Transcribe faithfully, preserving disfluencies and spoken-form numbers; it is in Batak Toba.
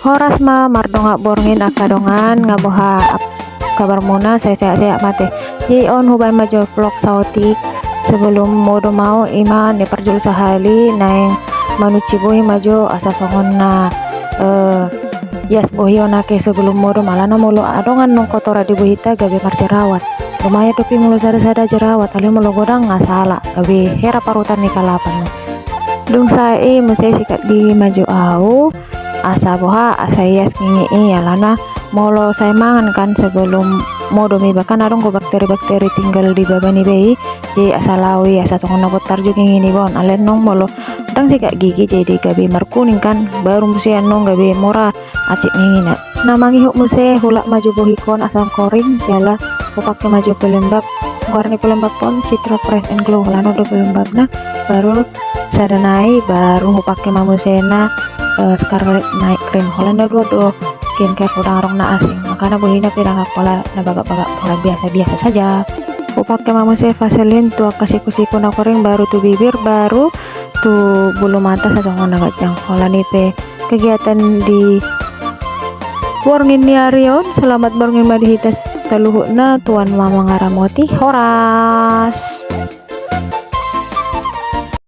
Horas ma mardongan borngin angka dongan, nga boha kabarmuna? Sai sehat-sehat ma ate. Jadi on hubaen ma jo vlog saotik sebelum modom au, ima na parjolo sahali naeng manuci bohi ma jo asa songon na eh, ias bohi on ate sebelum modom, alana molo adong annon kotoran di bohita gabe marjerawat. Lumayan dope molo sada-sada jerawat, alai molo godang nga sala, gabe hera parutan ni kalapan. Dung sae i muse sikat gigi ma jo au asa boha, asa ias gigi i, alana molo sae mangan kan sebelum modom iba kan adong do bakteri-bakteri tinggal di baba niba i, jadi asa lao i, asa songon na bontar jo gigi niba on. Alai annon molo ndang sikat gigi jadi gabe markuning kan, baru muse annon gabe mora acit gigina. Na mangihut muse, hulak ma jo bohingkon asa koring jala hupake ma jo pelembab. Goar ni pelembab on Citra Fresh and Glow, holan on do pelembabna. Baru sada nai baru hupake ma muse na eh, Scarlet Night Cream, holan na dua do skincare, godang adong na asing, makana bohina pe ndang pola na bagak-bagak, pola biasa-biasa saja. Hupake ma muse Vaseline tu angka siku-siku na koring, baru tu bibir, baru tu bulu mata asa songon na ganjang. Holan i pe kegiatan di borngin ni ari on. Selamat borngin ma di hita saluhutna, Tuhan ma mangaramoti. Horas.